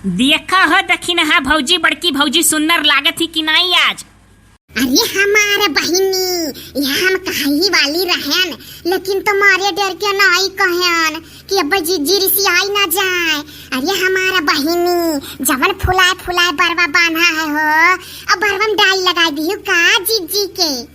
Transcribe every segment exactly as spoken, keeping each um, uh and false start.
देखा हो दखिनहा भौजी, बड़की भौजी सुन्नर लागत ही कि नाई आज? अरे हमार बहिनी, यहाँ हम कहही वाली रहन, लेकिन तुम्हारे डर के नाई कहन कि अब जिज्जी रिसियाई ना जाए। अरे हमार बहिनी, जवन फुलाए फुलाए बरवा बान्हा है हो, अब बरवा में डाई लगाई दिहु का जिज्जी के?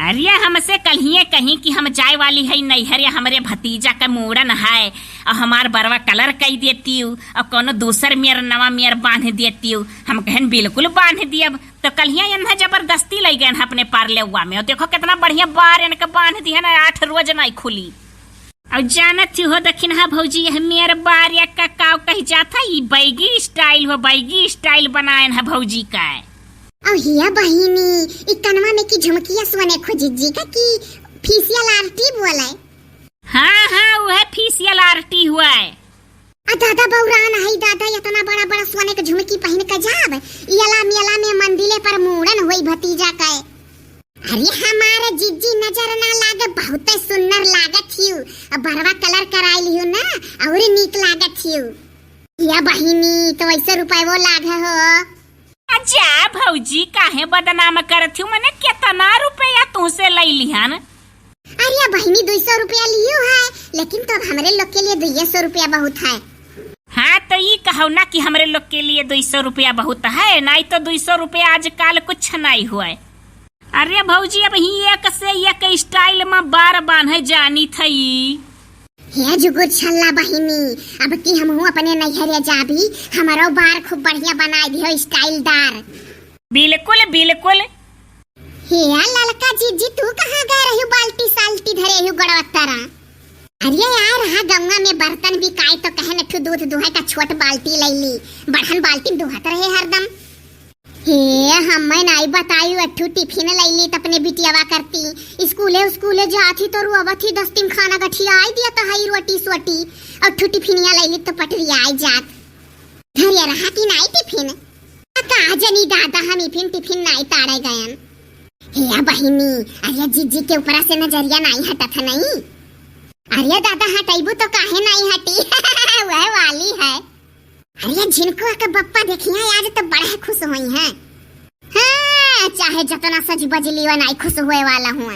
अरे हमसे कल्हिये कहीं कि हम जाए वाली है नैहर, या हमरे भतीजा का मूड़न है, और हमार बरवा colour कई देतियु, और कौनो दूसर मेर नवा मेर बांध देतियु। हम कहन बिल्कुल बांध दियब। तो कल्हिया एन्हा जबरदस्ती लई गएन अपने पार्लेवा में, और देखो कितना बढ़िया बार एनके बांध दिहन, आठ रोज नाई खुली। और जानत ही हो दखिनहा भौजी, यह मेर बार या का काव कही जात है, ई बैगी style हो, बैगी style बनाएन है भौजी का। और हिया बहिनी, ई कनवा में की झुमकिया सोने खो जिज्जी का की facial artist बोले? हाँ, हाँ, वह facial artist हुआ है। आ दादा बौरान है दादा, इतना बड़ा बड़ा सोने के झुमकी पहन के जाब, इला मिला में मंदिले पर मूड़न होई भतीजा का। अरे हमार जिज्जी नजर ना लागे, बहुते सुन्नर लागत हियु। अब बरवा colour कराई लिहु ना, और नीक लागत हियु। या बहिनी, तो ऐसे रुपये वो लाग हो। अच्छा भौजी, काहे बदनाम करत हियु? मने कितना रुपया तुहसे लई लिहन? अरे बहिनी, दुई सौ रुपया लिहु है, लेकिन तो अब हमरे लोग के लिए दुइये सौ रुपया बहुत है। हाँ, तो ई कहौ ना कि हमरे लोग के लिए दुई सौ रुपया बहुत है, नाई तो दुई सौ रुपया आजकल कुछ नाई हुआ है। अरे भौजी, अब ही एक से एक style में बार बान्हे जानी थई। हे जुगुर छल्ला बहिनी, अब की हमहू अपने नैहरे जाबी, हमरो बार खूब बढ़िया बनाए दिहो, styleदार। बिल्कुल, बिल्कुल। हे ललका जिज्जी, तू कहाँ गए रही बाल्टी साल्टी धरे ही गड़वत्तरा? अरे यार, हाँ, गंगा में बर्तन बिकाए तो कहन एक ठो दूध दुहे का छोट बाल्टी लैली, बड़हन बाल्टी में दुहत रहे हरदम। हे, हम्मे नाई बताई, अट्ठू टिफिन लैली त अपने बिटियावा करती। स्कूले, स्कूले जात ही तो रुआवत ही, दस दिन खाना गठियाई दिया त हई रोटी सोटी, अट्ठू टिफिनिया लैली तो पटरियाई जात। धरे रहा कि नाई टिफिन? आ का जनी दादा, हम इफिन टिफिन नाई ताड़े गयन। हे बहिनी, अरे जिज्जी के ऊपरा से नजरिया नाई हटत है नहीं? अरे दादा, हटैबू तो काहे नाई हटी? वह वाली है। अरे झिनकुआ के बप्पा देखिया, आज तो बड़े खुश होई हैं। हाँ, चाहे जतना सज बजली वा नाई खुश होए वाला हुआ।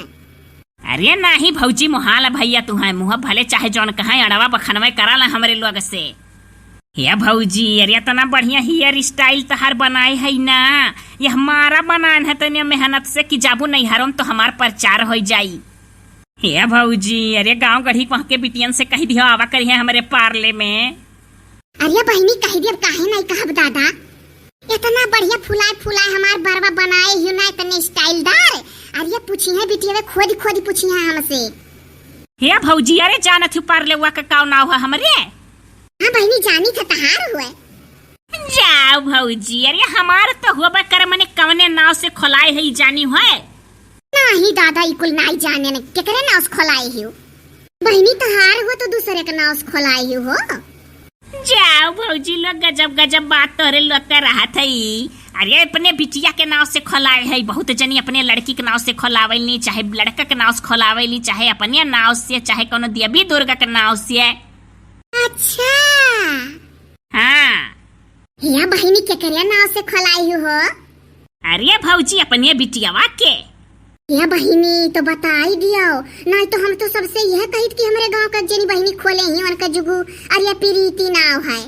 अरे नाही भौजी, मोहाल भैया तू है, मुँह भले चाहे जौन कहे, अड़वा बखनवे करा ला हमरे लोग से। हे भौजी, अरे इतना बढ़िया hair style तहार बनाए है ना, ये हमारा बनान है, तने मेहनत से कि जाबू नैहरों तो हमार प्रचार हो जाई। हे भौजी, अरे गाँव गढ़ी वहाँ के बिटियन से कही दियो, आवा करिए हमरे पार्ले में। अरे बहिनी, कही दियो, काहे नहीं कहब दादा? इतना बढ़िया फुलाए फुलाए हमार बरवा बनाए हियो ना, इतने styleदार। अरे पूछी है बिटिया, वे खोदी खोदी पूछी है हमसे। हे भौजी, अरे जानत हूँ पार्लेवा का काव नाव है हमरे? हाँ बहिनी, जानी था तहार हुए। जाओ भौजी, अरे हमार तो हुआ बा कर, मने कवने नाव से खोलाए है, ई जानी है? नाही दादा, ई कुल नाही जाने न, केकरे नाव से खोलाए हियो? बहिनी तहार हो तो दूसरे के नाव से खोलाए हियो हो। जाओ भौजी लोग, गजब गजब बात तोहरे लोग के रहत है। अरे अपने बिटिया के नाव से खोलाए है, बहुत जनी अपने लड़की के नाव से खोलावेली, चाहे लड़का के नाव से खोलावेली, चाहे अपने नाव से, चाहे कोनो देवी दुर्गा के नाव से। अच्छा। हाँ। हिया बहिनी केकरे नाव से खोलाई हो? अरे भौजी, अपने बिटियावा के। हिया बहिनी तो बताई दियो, नहीं तो हम तो सबसे यह कहित कि हमरे गांव का जनी बहिनी खोले ही उनका जुगु, अरे प्रीति नाव है।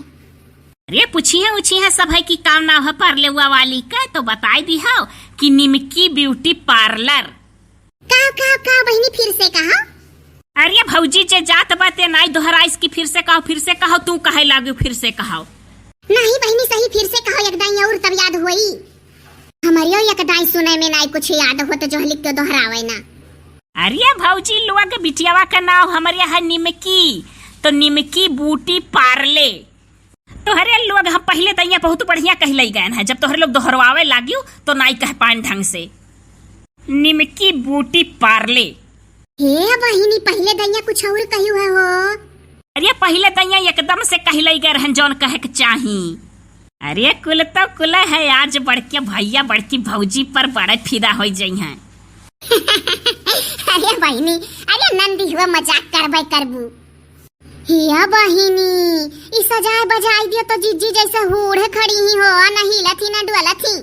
अरे पूछी है उछी है सब है कि काम नाव है पार्लेवा वाली का, तो बताई दी हो कि निमकी beauty parlour। काव, काव, काव बहिनी, फिर से कहो। अरे भौजी, जे जात बाते नाई दोहराइस की फिर से कहो, फिर से कहो, तू कहे लागू फिर से कहो। नहीं बहिनी, सही फिर से कहो, एक दाई और तब याद होई। हमरियो एक दाई सुने में नाई कुछ याद हो तो जोहलिक के दोहरावे ना। अरे भौजी, लोग बिटियावा का नाव हमरे है निमकी, तो निमकी beauty parlour। तोहरे लोग हम पहिले दइया बहुत बढ़िया कहलई गयन है, जब तोहरे लोग दोहरवावे लागियो तो नाई कह पाएन ढंग से। निमकी beauty parlour। हे बहिनी, पहिले दइया कुछ और कहियो है हो। अरे पहिले दइया एकदम से कहलई गए रहन जौन कहे के चाही। अरे कुल तो कुल है, आज बड़के भैया बड़की भौजी पर बड़े फिदा हो जइहैं। अरे बहिनी, अरे नंदी हुआ मजाक करबे करबू। हिया बहिनी, ई सजाए बजाए दियो तो जिज्जी जैसे हूढ़ खड़ी ही हो, न हिलत ही न डुअलत ही।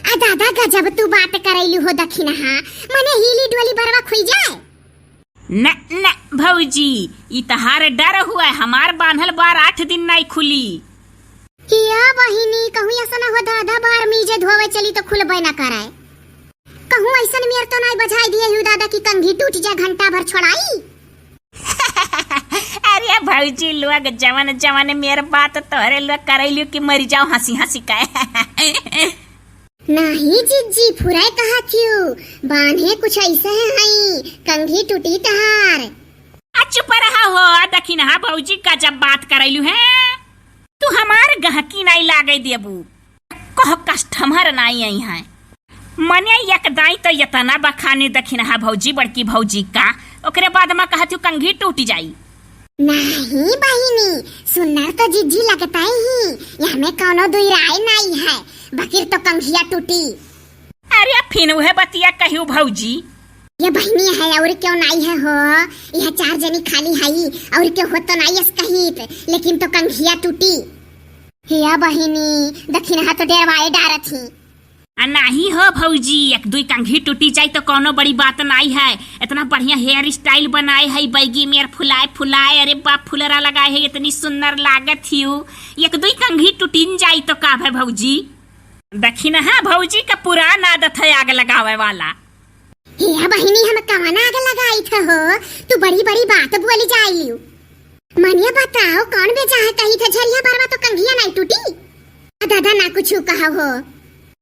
आ दादा गजब तू बात करैलू हो दखिनहा, मने हिली डुअली बरवा खुई जाए। न, न भौजी, ई तहार डर हुआ, हमार बान्हल बार आठ दिन नाई खुली। हिया बहिनी, कहूँ ऐसा न हो दादा बार मीजे धोवे चली तो खुलबे न करे। कहूँ ऐसन मेर तो नाई बजाई दिए हूँ दादा की कंघी टूट जाए घंटा भर छोड़ाई। अरे भौजी लोग, जवन जवन मेर बात तोहरे लोग करैलू कि मर जाओ हंसी हंसी का। नाही जिज्जी, फुराए कहा थियू, बान्हे कुछ ऐसे है हई, कंघी टूटी तहार। आ चुप रहा हो, दखिनहा भौजी का जब बात करैलू है, तू हमार गहकी नाई लागे देबू, कह कस्टमर नाई आई है। मने एक दाई तो यतना बखाने दखिनहा भौजी, बड़की भौजी का, ओकरे बाद में कहत हूँ कंघी टूट जाई। नाही बहिनी, सुन्नर तो जिज्जी लगता ही, यहाँ में कौनो दुई राय नाई है, बकिर तो कंघिया टूटी। अरे फिन उहे बतिया कहियो भौजी। ये बहिनी है और क्यों नाई है हो, यह चार जनी खाली हई और क्यों हो तो नाई अस कहित, लेकिन तो कंघिया टूटी। हिया बहिनी, दखिनहा तो डेरवाए डारत ही। आ नाही हो भौजी, एक दुई कंघी टूटी जाई तो कौनो बड़ी बात नाई है। इतना बढ़िया हेयर स्टाइल बनाए है, बैगी मेर फुलाए फुलाए, अरे बाप फुलरा लगाए है, इतनी सुन्नर लागत हियू। एक दुई कंघी टूटिन जाई तो का भे भौजी? दखिनहा भौजी का पुरान आदत है आग लगावे वाला। हिया बहिनी, हम कवन आग लगाई थ हो, तू बड़ी बड़ी बात बोली जाई। मनिया बताओ, कौन बेजा है कही थे झरिया बरवा तो कंघिया नाई टूटी। आ दादा ना कुछ कहा हो।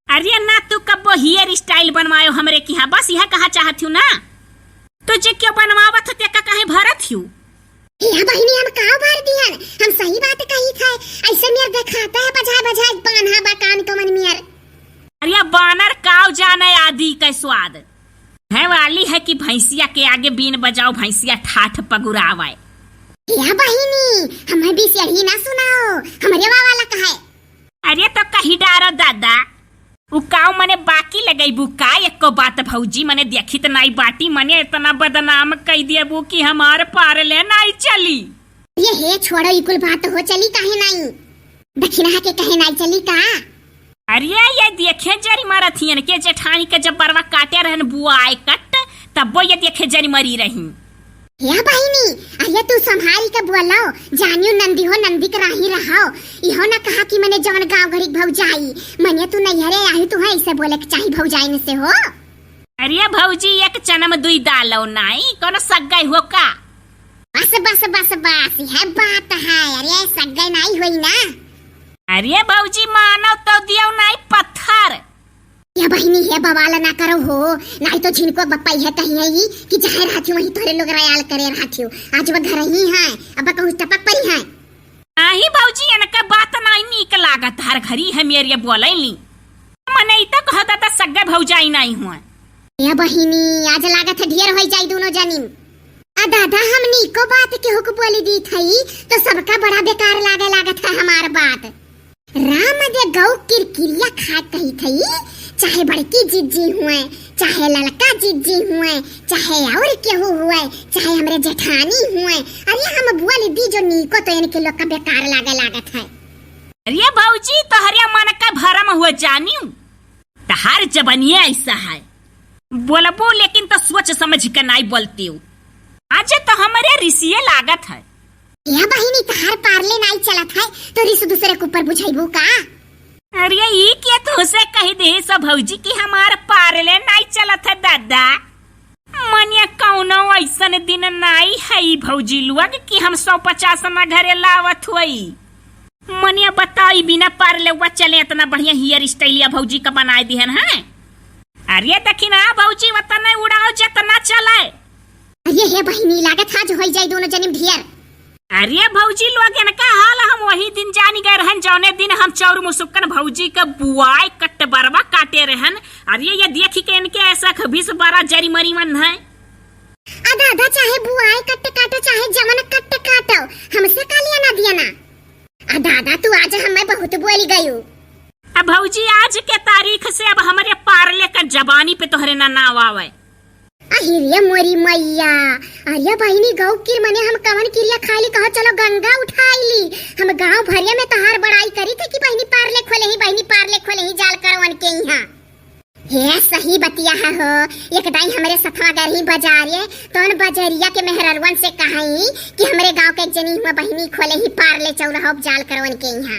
अरे ना तू कब्बो हेयर स्टाइल बनवायो हमरे किहाँ, बस यह कहा चाहत हूँ ना। तो जे क्यों बनवावत है, तेका काहे भरत हूँ? हिया बहिनी, हम काव भर दिहन, हम सही बात कही थे। ऐसे मेर देखाता है बजाय बजाय बान्हा बा कान कमन मेर। अरे बानर काव जाने आदि के स्वाद। है वाली है कि भैंसिया के आगे बीन बजाओ, भैंसिया ठाठ पगुरावे। हिया बहिनी, हमें भी सीढ़ी ना सुनाओ, हमरे वा वाला कहे। अरे तो कही डारो दादा, उ काव मने बाकी लगैबू का? एको बात भौजी मने देखित नाई बाटी, मने इतना बदनाम कई देबू कि हमार पारले नाई चली। ये हे छोड़ो, ई कुल बात हो चली काहे नाई? दखिनहा के कहे नाई चली का? अरे ये देखे जरी मारत हियन के जेठानी के जब बरवा काटे रहन बुआए कट, तब्बो ये देखे जरी मरी रही। हे बहिनी, अरे तू संभारी के बोलो, जानियो नंदी हो नंदी के राही रहो। इहो ना कहा कि मने जवन गाँव घड़ी के भौजाई, मने तू नैहरे आई तू है ऐसे बोले के चाही भौजाइन से हो। अरे भौजी एक चनम दुई दालो नाई, कोनो सग्गई हो का? बस बस बस बस, यह बात है। अरे सग्गई नाई होई ना। अरे भौजी मानो तो दियो नाई पत्थर। या बहिनी, हे बवाल ना करो हो, नाई तो झिनको बप्पा यह कही है ही कि जहाँ रहती हूँ वहीं तोरे लोग रयाल करे रहती हूँ। आज वह घर ही है, अब कहूँ टपक पड़ी है। नाही भौजी, इनका बात नाई नीक लागत, हर घरी है मेरे बोलैली। मने ई तो कहता था सग्गे भौजाई नाई हुआ। या बहिनी, आज लागत है ढेर होई जाई दोनों जनी। आ दादा, हमनी को बात केहू के बोली दी थई, तो सबका बड़ा बेकार लागे लागत है हमार बात। राम दे गौ किरकिरिया खात कही थई, चाहे बड़की जिज्जी हुए, चाहे ललका जिज्जी हुए, चाहे और केहू हुए, चाहे हमरे जेठानी हुए, अरे हम बोली दी जो नीको तो इनके लोग का बेकार लागे लागत है। अरे भौजी, तोहरे मन का भरम हुआ जानियो। तहार जबनिया ऐसा है, बोलबो लेकिन तो सोच समझ के नाई बोलती हो। आज तो हमरे रिसिये लागत है। या बहिनी, तहार पारले नाई चलत है तो रिस दूसरे के ऊपर बुझाइबू का? अरे ई के तोसे कही दे सब भौजी कि हमार पारले नाई चलत है दादा। मनिया कौनो ऐसन दिन नाई है ई भौजी लोग कि हम सौ पचास ना घरे लावत होई। मनिया बताई बिना पारले वा चले इतना बढ़िया हेयर स्टाइल या भौजी का बनाए दिहन है। अरे दखिनहा भौजी वतना उड़ाओ जतना चले। अरे हे बहिनी, लागत आज होई जाई दोनों जनिम ढेर। अरे भौजी लोग इनका हाल हम वही दिन जानी गए रहन जौने दिन हम चौर मुसुक्कन भौजी का बुआई कट बरवा काटे रहन। अरे ये देखी के इनके ऐसा खबीस बड़ा जरी मरी मन है। आ दादा, चाहे बुआई कट काटो चाहे जवन कट काटो, हमसे का लिया ना दिया ना। आ दादा, तू आज हमें बहुत बोली गयू। अब भौजी आज के तारीख से अब हमरे पारले का जबानी पे तोहरे ना नाव आवे। आ अरे मोरी मैया, अरे बहिनी गौ किर मने हम कवन किरिया खाइली, कहो चलो गंगा उठाइली। हम गाँव भरिया में तोहार बड़ाई करी थे कि बहिनी पार्ले खोले ही, बहिनी पार्ले खोले ही जाल करवन के यहाँ। हे सही बतिया है हो, एक दाई हमरे सथवा गरही बजारे, तौन बजरिया के मेहररुअन से कहाई कि हमरे गाँव के एक जनी हुआ बहिनी खोले ही पार्ले चौराहा जाल करवन के यहाँ।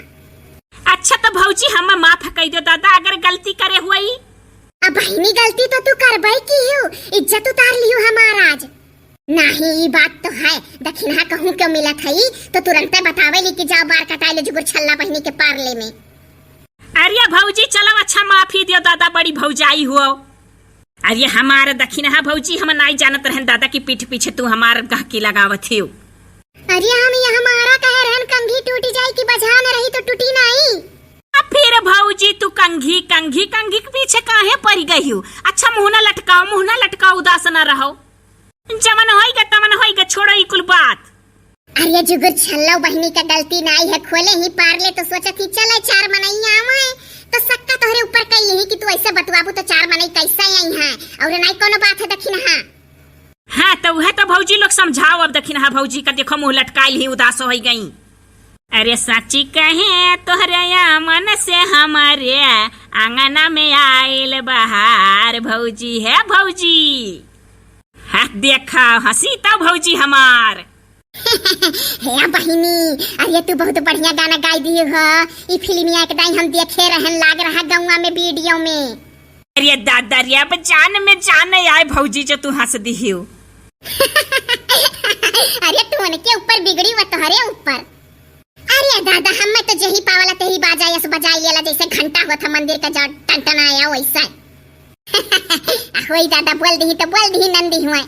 अच्छा तो भौजी हम माफ कई दो दादा, अगर गलती करे हुई। अब बहिनी गलती तो तू करबे की हो, इज्जत उतार लियो हमार आज। नाही, ई बात तो है, दखिनहा कहूँ क्यों मिलत हई, तो तुरंते बतावे ली कि जाओ बार कटाई लो जुगुर छल्ला बहिनी के पार्ले में। अरे भौजी चलो, अच्छा माफी दियो दादा, बड़ी भौजाई हुओ। अरे हमार दखिनहा भौजी, हम नाई जानत रहन दादा कि पीठ पीछे तू हमार गहकी लगावत हियो। अरे हम ये हमारा कहे रहन कंघी टूटी जाई कि बझान रही तो टूटी नाई। अब फिर भौजी तू कंघी, कंघी, कंघी के पीछे काहे पड़ गई हो? अच्छा मुँह ना लटकाओ, मुँह ना लटकाओ, उदास ना रहो। जवन होइगा तवन होइगा, छोड़ो ई कुल बात। अरे जुगुर छल्लो बहिनी का गलती नाई है, खोले ही पार्ले तो सोचत ही चले चार मनई आवे, तो सक्का तोहरे ऊपर कई लिही कि तू ऐसे बतवाबू तो चार मनई कैसे आई हैं, और नाई कोनो बात है दखिनहा। हाँ तो वह तो भौजी लोग समझाओ अब दखिनहा भौजी का, देखो मुँह लटकाइल ही उदास हो गई। अरे साची कहे तोहरे आमन से हमारे आंगना में आइल बहार भौजी है भौजी। हाँ देखा हंसी तो भौजी हमार। हे बहिनी, अरे तू बहुत बढ़िया गाना गाई दी हो। ई फिल्मिया एक दाई हम देखे रहन लाग रहा गौवा में वीडियो में। अरे दादा रे, अब जान में जान आए भौजी जो तू हंस दी हो। अरे तू उनके ऊपर बिगड़ी व तोहरे ऊपर। अरे दादा, हम तो जही पावला तही बाजा यस बजाई लेला, जैसे घंटा होत है मंदिर का जा टनटनाया वैसा। आ होई दादा, बोल दही तो बोल दही नंदी हुआ।